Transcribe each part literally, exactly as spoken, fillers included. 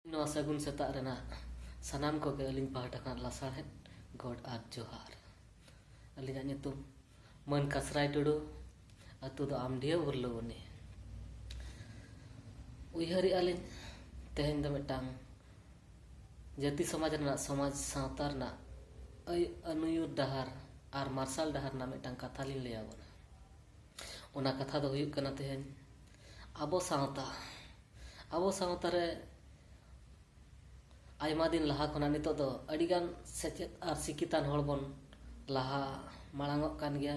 ᱱᱚᱣᱟ ᱥᱟᱹᱜᱩᱱ ᱥᱮᱛᱟᱜ ᱨᱮᱱᱟᱜ ᱥᱟᱱᱟᱢ ᱠᱚᱜᱮ ᱟᱹᱞᱤᱧ ᱯᱟᱦᱴᱟ ᱠᱷᱚᱱᱟᱜ ᱞᱟᱥᱟᱲᱦᱮᱫ ᱜᱚᱰ ᱟᱨ ᱡᱚᱦᱟᱨ᱾ ᱟᱹᱞᱤᱧᱟᱜ ᱧᱩᱛᱩᱢ ᱢᱟᱹᱱ ᱠᱟᱥᱨᱟᱭ ᱴᱩᱰᱩ, ᱟᱹᱛᱩ ᱫᱚ ᱟᱢᱰᱤᱦᱟᱹ ᱵᱩᱨᱞᱩᱵᱚᱱᱤ᱾ ᱩᱭᱦᱟᱹᱨᱮᱜᱼᱟ ᱞᱤᱧ, ᱛᱮᱦᱮᱧ ᱫᱚ ᱢᱤᱫᱴᱟᱝ ᱡᱟᱹᱛᱤ ᱥᱚᱢᱟᱡᱽ ᱨᱮᱱᱟᱜ, ᱥᱚᱢᱟᱡᱽ ᱥᱟᱶᱛᱟ ᱨᱮᱱᱟᱜ ᱟᱹᱭ-, ᱟᱹᱱᱩᱭᱩᱨ ᱰᱟᱦᱟᱨ ᱟᱨ ᱢᱟᱨᱥᱟᱞ ᱰᱟᱦᱟᱨ ᱨᱮᱱᱟᱜ ᱢᱤᱫᱴᱟᱝ ᱠᱟᱛᱷᱟ ᱞᱤᱧ ᱞᱟᱹᱭ ᱟᱵᱚᱱᱟ᱾ ᱚᱱᱟ ᱠᱟᱛᱷᱟ ᱫᱚ ᱦᱩᱭᱩᱜ ᱠᱟᱱᱟ, ᱛᱮᱦᱮᱧ ᱟᱵᱚ ᱥᱟᱶᱛᱟ, ᱟᱵᱚ ᱥᱟᱶᱛᱟ ᱨᱮ ᱟᱭᱢᱟ ᱫᱤᱱ ᱞᱟᱦᱟ ᱠᱷᱚᱱᱟᱜ ᱱᱤᱛᱚᱜ ᱫᱚ ᱟᱹᱰᱤᱜᱟᱱ ᱥᱮᱪᱮᱫ ᱟᱨ ᱥᱤᱠᱤᱛᱟᱱ ᱦᱚᱲ ᱵᱚᱱ ᱞᱟᱦᱟ ᱢᱟᱲᱟᱝᱚᱜ ᱠᱟᱱ ᱜᱮᱭᱟ᱾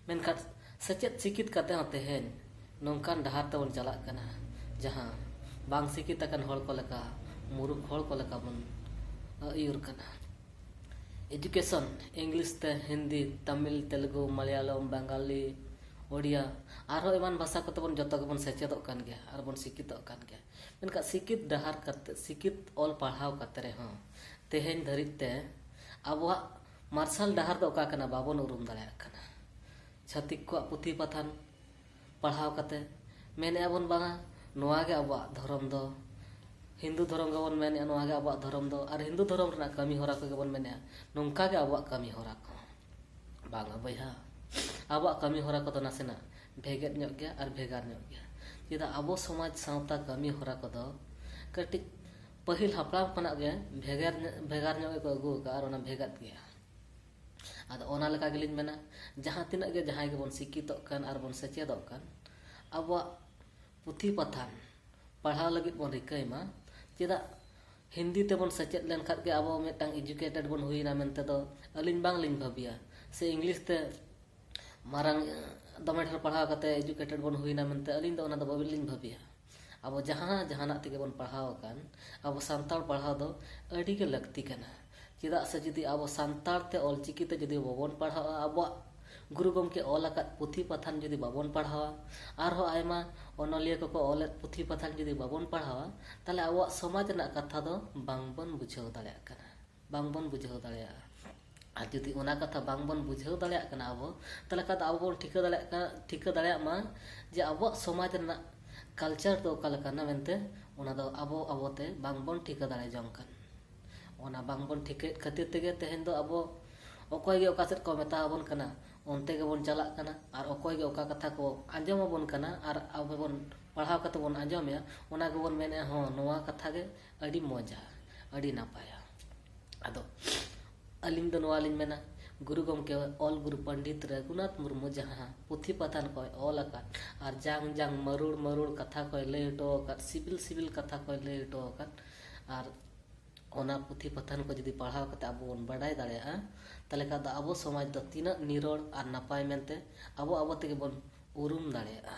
ᱢᱮᱱᱠᱷᱟᱱ ᱥᱮᱪᱮᱫ ᱥᱤᱠᱤᱛ ᱠᱟᱛᱮ ᱦᱚᱸ ᱛᱮᱦᱮᱧ ᱱᱚᱝᱠᱟᱱ ᱰᱟᱦᱟᱨ ᱛᱮᱵᱚᱱ ᱪᱟᱞᱟᱜ ᱠᱟᱱᱟ, ᱡᱟᱦᱟᱸ ᱵᱟᱝ ᱥᱤᱠᱤᱛ ᱟᱠᱟᱱ ᱦᱚᱲ ᱠᱚ ᱞᱮᱠᱟ, ᱢᱩᱨᱩᱠᱷ ᱦᱚᱲ ᱠᱚ ᱞᱮᱠᱟ ᱵᱚᱱ ᱟᱹᱭᱩᱨ ᱠᱟᱱᱟ᱾ Education, English ᱛᱮ, ᱦᱤᱱᱫᱤ, ᱛᱟᱢᱤᱞ, ᱛᱮᱞᱮᱜᱩ, ᱢᱟᱞᱭᱟᱞᱚᱢ, ᱵᱟᱝᱜᱟᱞᱤ, ᱳᱰᱤᱭᱟ, ᱟᱨᱦᱚᱸ ᱮᱢᱟᱱ ᱵᱷᱟᱥᱟ ᱠᱚᱛᱮ ᱵᱚᱱ ᱡᱚᱛᱚ ᱜᱮᱵᱚᱱ ᱥᱮᱪᱮᱫᱚᱜ ᱠᱟᱱ ᱜᱮᱭᱟ ᱟᱨ ᱵᱚᱱ ᱥᱤᱠᱤᱛᱚᱜ ᱠᱟᱱ ᱜᱮᱭᱟ᱾ ᱢᱮᱱᱠᱷᱟᱱ ᱥᱤᱠᱤᱛ ᱰᱟᱦᱟᱨ ᱠᱟᱛᱮ, ᱥᱤᱠᱤᱛ ᱚᱞ ᱯᱟᱲᱦᱟᱣ ᱠᱟᱛᱮ ᱨᱮᱦᱚᱸ ᱛᱮᱦᱮᱧ ᱫᱷᱟᱹᱨᱤᱡ ᱛᱮ ᱟᱵᱚᱣᱟᱜ ᱢᱟᱨᱥᱟᱞ ᱰᱟᱦᱟᱨ ᱫᱚ ᱚᱠᱟ ᱠᱟᱱᱟ ᱵᱟᱵᱚᱱ ᱩᱨᱩᱢ ᱫᱟᱲᱮᱭᱟᱜ ᱠᱟᱱᱟ᱾ ᱪᱷᱟᱹᱛᱤᱠ ᱠᱚᱣᱟᱜ ᱯᱩᱛᱷᱤ ᱯᱟᱛᱷᱟᱢ ᱯᱟᱲᱦᱟᱣ ᱠᱟᱛᱮ ᱢᱮᱱᱮᱫᱼᱟ ᱵᱚᱱ, ᱵᱟᱝᱟ, ᱱᱚᱣᱟ ᱜᱮ ᱟᱵᱚᱣᱟᱜ ᱫᱷᱚᱨᱚᱢ ᱫᱚ, ᱦᱤᱱᱫᱩ ᱫᱷᱚᱨᱚᱢ ᱜᱮᱵᱚᱱ ᱢᱮᱱᱮᱫᱼᱟ, ᱱᱚᱣᱟ ᱜᱮ ᱟᱵᱚᱣᱟᱜ ᱫᱷᱚᱨᱚᱢ ᱫᱚ, ᱟᱨ ᱦᱤᱱᱫᱩ ᱫᱷᱚᱨᱚᱢ ᱨᱮᱱᱟᱜ ᱠᱟᱹᱢᱤ ᱦᱚᱨᱟ ᱠᱚᱜᱮ ᱵᱚᱱ ᱢᱮᱱᱮᱫᱼᱟ, ᱱᱚᱝᱠᱟ ᱜᱮ ᱟᱵᱚᱣᱟᱜ ᱠᱟᱹᱢᱤ ᱦᱚᱨᱟ ᱠᱚ᱾ ᱵᱟᱝᱟ ᱵᱚᱭᱦᱟ, ᱟᱵᱚᱣᱟᱜ ᱠᱟᱹᱢᱤ ᱦᱚᱨᱟ ᱠᱚᱫᱚ ᱱᱟᱥᱮᱱᱟᱜ ᱵᱷᱮᱜᱮᱫ ᱧᱚᱜ ᱜᱮᱭᱟ ᱟᱨ ᱵᱷᱮᱜᱟᱨ ᱧᱚᱜ ᱜᱮᱭᱟ᱾ ᱪᱮᱫᱟᱜ ᱟᱵᱚ ᱥᱚᱢᱟᱡᱽ ᱥᱟᱶᱛᱟ ᱠᱟᱹᱢᱤ ᱦᱚᱨᱟ ᱠᱚᱫᱚ ᱠᱟᱹᱴᱤᱡ ᱯᱟᱹᱦᱤᱞ ᱦᱟᱯᱲᱟᱢ ᱠᱷᱚᱱᱟᱜ ᱜᱮ ᱵᱷᱮᱜᱟᱨ ᱧᱚᱜ, ᱵᱷᱮᱜᱟᱨ ᱧᱚᱜ ᱜᱮᱠᱚ ᱟᱹᱜᱩ ᱟᱠᱟᱫᱼᱟ ᱟᱨ ᱚᱱᱟ ᱵᱷᱮᱜᱟᱨ ᱜᱮᱭᱟ᱾ ᱟᱫᱚ ᱚᱱᱟ ᱞᱮᱠᱟ ᱜᱮᱞᱤᱧ ᱢᱮᱱᱟ, ᱡᱟᱦᱟᱸ ᱛᱤᱱᱟᱹᱜ ᱜᱮ ᱡᱟᱦᱟᱸᱭ ᱜᱮᱵᱚᱱ ᱥᱤᱠᱠᱷᱤᱛᱚᱜ ᱠᱟᱱ ᱟᱨ ᱵᱚᱱ ᱥᱮᱪᱮᱫᱚᱜ ᱠᱟᱱ, ᱟᱵᱚᱣᱟᱜ ᱯᱩᱛᱷᱤ ᱯᱟᱛᱷᱟᱢ ᱯᱟᱲᱦᱟᱣ ᱞᱟᱹᱜᱤᱫ ᱵᱚᱱ ᱨᱤᱠᱟᱹᱭ ᱢᱟ᱾ ᱪᱮᱫᱟᱜ ᱦᱤᱱᱫᱤ ᱛᱮᱵᱚᱱ ᱥᱮᱪᱮᱫ ᱞᱮᱱᱠᱷᱟᱱ ᱜᱮ ᱟᱵᱚ ᱢᱤᱫᱴᱟᱝ educated ᱵᱚᱱ ᱦᱩᱭᱱᱟ ᱢᱮᱱᱛᱮ ᱫᱚ ᱟᱹᱞᱤᱧ ᱵᱟᱝᱞᱤᱧ ᱵᱷᱟᱹᱵᱤᱭᱟ, ᱥᱮ English ᱛᱮ ᱢᱟᱨᱟᱝ, ᱫᱚᱢᱮ ᱰᱷᱮᱨ ᱯᱟᱲᱦᱟᱣ ᱠᱟᱛᱮ educated ᱵᱚᱱ ᱦᱩᱭᱱᱟ ᱢᱮᱱᱛᱮ ᱟᱹᱞᱤᱧ ᱫᱚ ᱚᱱᱟ ᱫᱚ ᱵᱟᱹᱞᱤᱧ ᱵᱷᱟᱹᱵᱤᱭᱟ᱾ ᱟᱵᱚ ᱡᱟᱦᱟᱸ ᱡᱟᱦᱟᱱᱟᱜ ᱛᱮᱜᱮ ᱵᱚᱱ ᱯᱟᱲᱦᱟᱣ ᱟᱠᱟᱱ, ᱟᱵᱚ ᱥᱟᱱᱛᱟᱲ ᱯᱟᱲᱦᱟᱣ ᱫᱚ ᱟᱹᱰᱤ ᱜᱮ ᱞᱟᱹᱠᱛᱤ ᱠᱟᱱᱟ᱾ ᱪᱮᱫᱟᱜ ᱥᱮ ᱡᱩᱫᱤ ᱟᱵᱚ ᱥᱟᱱᱛᱟᱲ ᱛᱮ ᱚᱞᱪᱤᱠᱤ ᱛᱮ ᱡᱩᱫᱤ ᱵᱟᱵᱚᱱ ᱯᱟᱲᱦᱟᱣᱟ, ᱟᱵᱚᱣᱟᱜ ᱜᱩᱨᱩ ᱜᱚᱢᱠᱮ ᱚᱞ ᱟᱠᱟᱫ ᱯᱩᱛᱷᱤ ᱯᱟᱛᱷᱟᱢ ᱡᱩᱫᱤ ᱵᱟᱵᱚᱱ ᱯᱟᱲᱦᱟᱣᱟ, ᱟᱨᱦᱚᱸ ᱟᱭᱢᱟ ᱚᱱᱚᱞᱤᱭᱟᱹ ᱠᱚᱠᱚ ᱚᱞᱮᱫ ᱯᱩᱛᱷᱤ ᱯᱟᱛᱷᱟᱢ ᱡᱩᱫᱤ ᱵᱟᱵᱚᱱ ᱯᱟᱲᱦᱟᱣᱟ, ᱛᱟᱦᱚᱞᱮ ᱟᱵᱚᱣᱟᱜ ᱥᱚᱢᱟᱡᱽ ᱨᱮᱱᱟᱜ ᱠᱟᱛᱷᱟ ᱫᱚ ᱵᱟᱝᱵᱚᱱ ᱵᱩᱡᱷᱟᱹᱣ ᱫᱟᱲᱮᱭᱟᱜ ᱠᱟᱱᱟ, ᱵᱟᱝᱵᱚᱱ ᱵᱩᱡᱷᱟᱹᱣ ᱫᱟᱲᱮᱭᱟᱜᱼᱟ᱾ ᱟᱨ ᱡᱩᱫᱤ ᱚᱱᱟ ᱠᱟᱛᱷᱟ ᱵᱟᱝᱵᱚᱱ ᱵᱩᱡᱷᱟᱹᱣ ᱫᱟᱲᱮᱭᱟᱜ ᱠᱟᱱᱟ ᱟᱵᱚ, ᱛᱟᱦᱚᱞᱮ ᱠᱷᱟᱱ ᱫᱚ ᱟᱵᱚ ᱵᱚᱱ ᱴᱷᱤᱠᱟᱹ ᱫᱟᱲᱮᱭᱟᱜ ᱠᱟᱱᱟ, ᱴᱷᱤᱠᱟᱹ ᱫᱟᱲᱮᱭᱟᱜ ᱢᱟ ᱡᱮ ᱟᱵᱚᱣᱟᱜ ᱥᱚᱢᱟᱡᱽ ᱨᱮᱱᱟᱜ culture ᱫᱚ ᱚᱠᱟ ᱞᱮᱠᱟᱱᱟ ᱢᱮᱱᱛᱮ, ᱚᱱᱟ ᱫᱚ ᱟᱵᱚ ᱟᱵᱚᱛᱮ ᱵᱟᱝᱵᱚᱱ ᱴᱷᱤᱠᱟᱹ ᱫᱟᱲᱮ ᱡᱚᱝ ᱠᱟᱱ᱾ ᱚᱱᱟ ᱵᱟᱝᱵᱚᱱ ᱴᱷᱤᱠᱟᱹᱭᱮᱫ ᱠᱷᱟᱹᱛᱤᱨ ᱛᱮᱜᱮ ᱛᱮᱦᱮᱧ ᱫᱚ ᱟᱵᱚ ᱚᱠᱚᱭ ᱜᱮ ᱚᱠᱟ ᱥᱮᱫ ᱠᱚ ᱢᱮᱛᱟ ᱟᱵᱚᱱ ᱠᱟᱱᱟ, ᱚᱱᱛᱮ ᱜᱮᱵᱚᱱ ᱪᱟᱞᱟᱜ ᱠᱟᱱᱟ, ᱟᱨ ᱚᱠᱚᱭ ᱜᱮ ᱚᱠᱟ ᱠᱟᱛᱷᱟ ᱠᱚ ᱟᱸᱡᱚᱢ ᱟᱵᱚᱱ ᱠᱟᱱᱟ ᱟᱨ ᱟᱵᱚ ᱵᱚᱱ ᱯᱟᱲᱦᱟᱣ ᱠᱟᱛᱮ ᱵᱚᱱ ᱟᱸᱡᱚᱢᱮᱜᱼᱟ, ᱚᱱᱟ ᱜᱮᱵᱚᱱ ᱢᱮᱱᱮᱜᱼᱟ, ᱦᱚᱸ, ᱱᱚᱣᱟ ᱠᱟᱛᱷᱟ ᱜᱮ ᱟᱹᱰᱤ ᱢᱚᱡᱟ, ᱟᱹᱰᱤ ᱱᱟᱯᱟᱭᱟ᱾ ᱟᱫᱚ ᱟᱹᱞᱤᱧ ᱫᱚ ᱱᱚᱣᱟ ᱞᱤᱧ ᱢᱮᱱᱟ, ᱜᱩᱨᱩ ᱜᱚᱢᱠᱮ ᱚᱞ ᱜᱩᱨᱩ ᱯᱚᱱᱰᱤᱛ ᱨᱚᱜᱷᱩᱱᱟᱛᱷ ᱢᱩᱨᱢᱩ ᱡᱟᱦᱟᱸ ᱯᱩᱛᱷᱤ ᱯᱟᱛᱷᱟᱢ ᱠᱚᱭ ᱚᱞ ᱟᱠᱟᱫ ᱟᱨ ᱡᱟᱝ ᱡᱟᱝ ᱢᱟᱹᱨᱩᱲ ᱢᱟᱹᱨᱩᱲ ᱠᱟᱛᱷᱟ ᱠᱚᱭ ᱞᱟᱹᱭ ᱦᱚᱴᱚ ᱟᱠᱟᱫ, ᱥᱤᱵᱤᱞ ᱥᱤᱵᱤᱞ ᱠᱟᱛᱷᱟ ᱠᱚᱭ ᱞᱟᱹᱭ ᱦᱚᱴᱚ ᱟᱠᱟᱫ, ᱟᱨ ᱚᱱᱟ ᱯᱩᱛᱷᱤ ᱯᱟᱛᱷᱟᱢ ᱠᱚ ᱡᱩᱫᱤ ᱯᱟᱲᱦᱟᱣ ᱠᱟᱛᱮ ᱟᱵᱚ ᱵᱚᱱ ᱵᱟᱰᱟᱭ ᱫᱟᱲᱮᱭᱟᱜᱼᱟ, ᱛᱟᱦᱚᱞᱮ ᱠᱷᱟᱱ ᱫᱚ ᱟᱵᱚ ᱥᱚᱢᱟᱡᱽ ᱫᱚ ᱛᱤᱱᱟᱹᱜ ᱱᱤᱨᱚᱲ ᱟᱨ ᱱᱟᱯᱟᱭ ᱢᱮᱱᱛᱮ ᱟᱵᱚ ᱟᱵᱚ ᱛᱮᱜᱮ ᱵᱚᱱ ᱩᱨᱩᱢ ᱫᱟᱲᱮᱭᱟᱜᱼᱟ᱾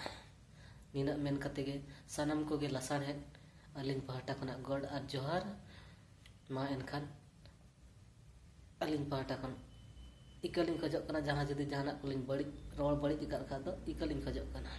ᱱᱤᱱᱟᱹᱜ ᱢᱮᱱ ᱠᱟᱛᱮ ᱜᱮ ᱥᱟᱱᱟᱢ ᱠᱚᱜᱮ ᱞᱟᱥᱟᱲᱦᱮᱫ ᱟᱹᱞᱤᱧ ᱯᱟᱦᱴᱟ ᱠᱷᱚᱱᱟᱜ ᱜᱚᱰ ᱟᱨ ᱡᱚᱦᱟᱨ᱾ ᱢᱟ ᱮᱱᱠᱷᱟᱱ ᱟᱹᱞᱤᱧ ᱯᱟᱦᱴᱟ ᱠᱷᱚᱱ ᱤᱠᱟᱹ ᱞᱤᱧ ᱠᱷᱚᱡᱚᱜ ᱠᱟᱱᱟ, ᱡᱟᱦᱟᱸ ᱡᱩᱫᱤ ᱡᱟᱦᱟᱱᱟᱜ ᱠᱚᱞᱤᱧ ᱵᱟᱹᱲᱤᱡ, ᱨᱚᱲ ᱵᱟᱹᱲᱤᱡ ᱟᱠᱟᱫ ᱠᱷᱟᱱ ᱫᱚ ᱤᱠᱟᱹ ᱞᱤᱧ ᱠᱷᱚᱡᱚᱜ ᱠᱟᱱᱟ᱾